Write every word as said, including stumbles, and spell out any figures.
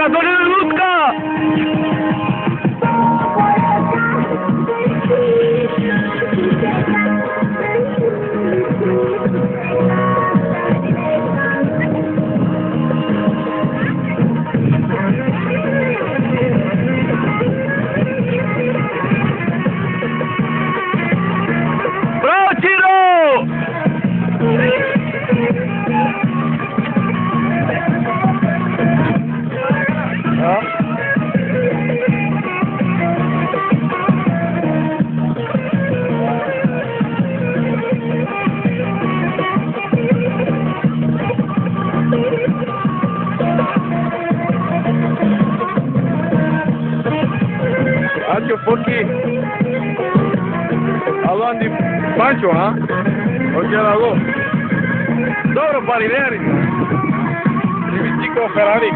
Dole lutka! Bravo, Ciro! Acho foki. Alo andi Pancho, ha? Oke, alo. Dobro, parileri. Tico Ferrari.